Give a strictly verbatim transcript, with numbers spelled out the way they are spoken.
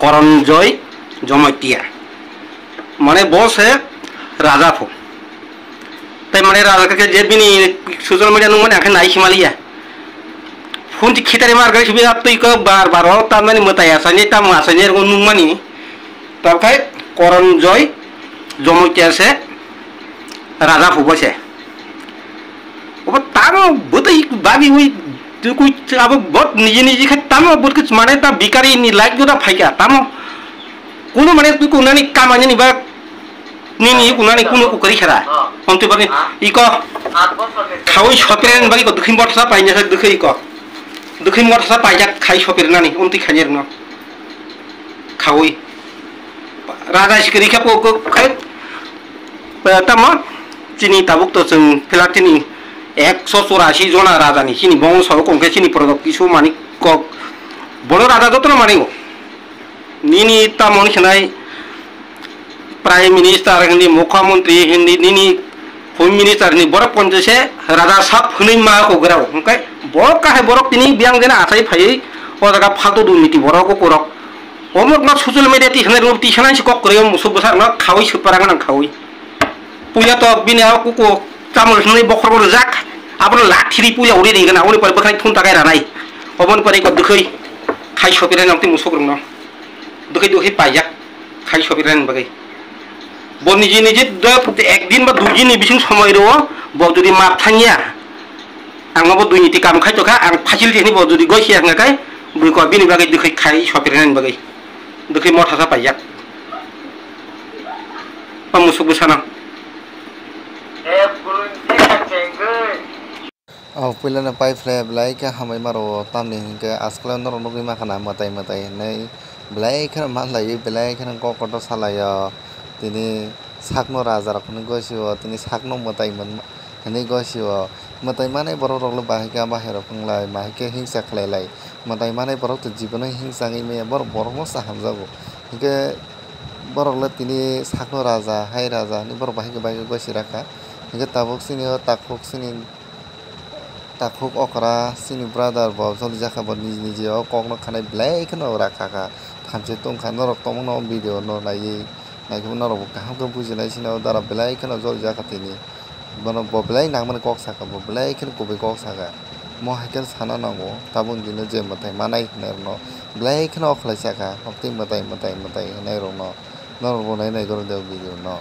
Koronjoy Jomotia. Mane bo se raja phu. Tai mane raja khe je bini social media nung mane ang khe nai simaliya. Phone ti khitari mar gari sibi twi ko bar bar o tamani mwtai asani tam asani ergo nung mani. Tabkhai Koronjoy Jomotia se raja phu bo se. Obo tamo bwtwi babi wi tukui abo bot niji niji khe tamo bot khe mane ta bikari ni light goda phaikha tamo. Kuno mane twi kunani kamani ni ba nini kunani kuno ukari khara. Omtwi bani iko khawi sopirani bagi ko dukhin bot sa painjak dukhe iko. Dukhin bot sa paijak khai sopirnani omtwi khainirno. Khawi. Raja sikiri khe po ko khai. Eh, tamo chini tabuk to chwng phila chini ekso chorasi jona raja ni chini bongso kong khe chini product kisu mani kok. Bono raja jotono mani o. Nini tamo ni khnai Prime Minister hindi, Mukhyamantri hindi, nini Home Minister hindi borok ponchase raja sab hwnwi ma ko grao. Hwnkhe borok kahai borok tini biyang jena achai phaiwi o jaga phaltu durniti borok o korok. Omok no social media ti hwnwi rwng ti sanai se kok kwrwi o musuk bwsarok no khawi swpara gwnang khawi. Puya to bini a kuku chamul hwnwi bokhorok rijak. Abono lathiri puya uri ringna aboni pore bwkhani thun takai ranai. Oboni pore ko dwkhwi khai sopirani nokti musuk rwngno. Dwkhwi dwkhwi paijak khai sopirani bagwi. Bo niji niji do ek din ba dui din ni bising somoi rwo bo jodi map thangya. Ang bo dui niti kam khai tokha ang facility ni bo jodi goi siya hwnga kai bui ko bini bagwi dwkhwi khai sopirani bagwi. Dwkhwi motha sa paijak. O musuk bwsano. O puilano pai phle belai khe hambai ma rwo, tamni hinkhe askle norok nugwi mankha na mwtai mwtai hinwi belai kheno manlaiwi belai kheno kok kotor salaio. Tini sakno raja rok hinwi gosio, tini sakno mwtai hinwi gosio. Mwtai manwi borok rok le bahai khe bahai rok wng lai, bahai khe hingsa khlai lai. Mwtai manwi borok to jibono hingsa wngwi manya, borok borokno sa hamjago. Hinkhe borok le tini sakno raja, hai raja hinwi borok bahai khe bahai khe gosi rakha. Hinkhe tabuk chini o takhuk chini takhuk okra chini brother bo joli jakha, bo niji niji o kokno khanai belai kheno rakha kha. Thamchi tongkha norok tongmano o video no naiwi, naikhe norok bo kaham khe bujinai sino o dara belai kheno joli jakha tini. Bono bo belai nangmani kok saka, bo belai kheno kubui kok saka. Mo hai khe sana nango, tabuk dino je mwtai manai hinai rokno belai kheno o khlai saka, oktwi mwtai, mwtai, mwtai hinai rokno. Norok bo nai nai goro de o video no.